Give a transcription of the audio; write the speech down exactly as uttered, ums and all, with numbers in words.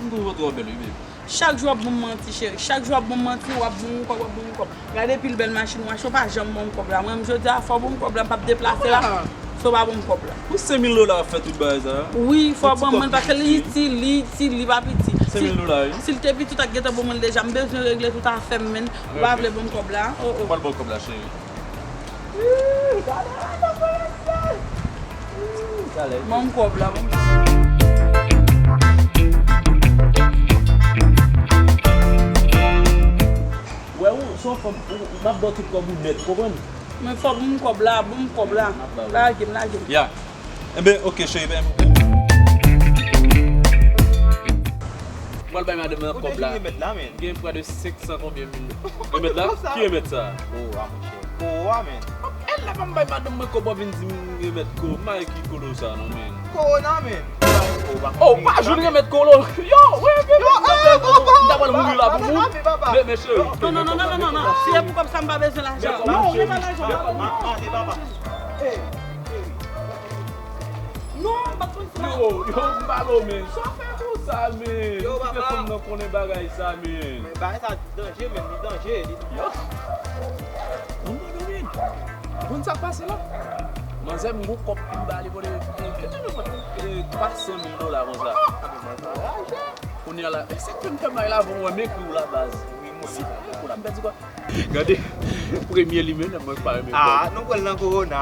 Toujou twò bèl, wi, baby. Chak jou w ap ban m manti, cheri. Chak jou w ap ban m manti, w ap ban m kòb, w ap ban m kòb. Gade pil bèl machin w achte, w pa janm ban m kòb la. Mwen menm, jodi a, fò w ban m kòb la, m p ap deplase la. Si w pa ban m kòb la. Pou senk mil dola w ap fè tout bagay sa a? Wi, fò w ban mwen, paske li itil, li itil, li pa piti. Senk mil dola, wi. Si l te piti, w t ap gentan ban mwen l deja. M bezwen regle tout afè m, menn. Ou pa vle ban m kòb la? Oh, oh. Mwen ban w kòb la, cheri. Ban m kòb la, ban m kòb la. Wè ou, se yon fanm, ou, m ap ba w tout kòb ou nèt, ou konprann? Men fò ban m kòb la, ban m kòb la. Lage m, lage m. Ya. Enben, oke, cheri, pa gen pwoblèm. Mwen al bay madanm nan kòb la. Ou te fin remèt la, men. Gen prè de senk san konbyen mil. Remèt la? Ki remèt sa? Oh, a, monchè. Koro a, men. El la pa m bay madanm mwen kòb, w ap vin di m remèt koro. M pa ki kolo sa, non, men. Koro nan, men. Oh, pa jwenn remèt kolo. Yo, wè, men. Yo, eh, papa. M ta pral mouri la pou moun. Men, men, cheri. Non, non, non, non, non, non, non. Si e pou kòb sa, m pa bezwen lajan. Non, ou gen pa lajan. Ah, ah, se papa. Eh, cheri. Non, m pa t konn sa. Yo, yo, m pa lo, men. Sa w fè konsa, men? Yo, papa. Kite fanm nan konnen bagay sa, men. Men bagay sa danje, men, li danje, li danje. Yo. Moun nan domine. Moun sa k pase la? Manzè, m gon kòb pou m ba li, pou li, eh, eh, twa san mil dola konsa. Ah, ah, men manzè anraje. Kounye a la, e sa k fè m fè may la, bon, mwen m ekri w la, baz. Wi, mwen. Si m ekri w la, m pèdi kòb. Gade, premye li menm, mwen pa renmen kòb. Ah, nou pral nan kowona.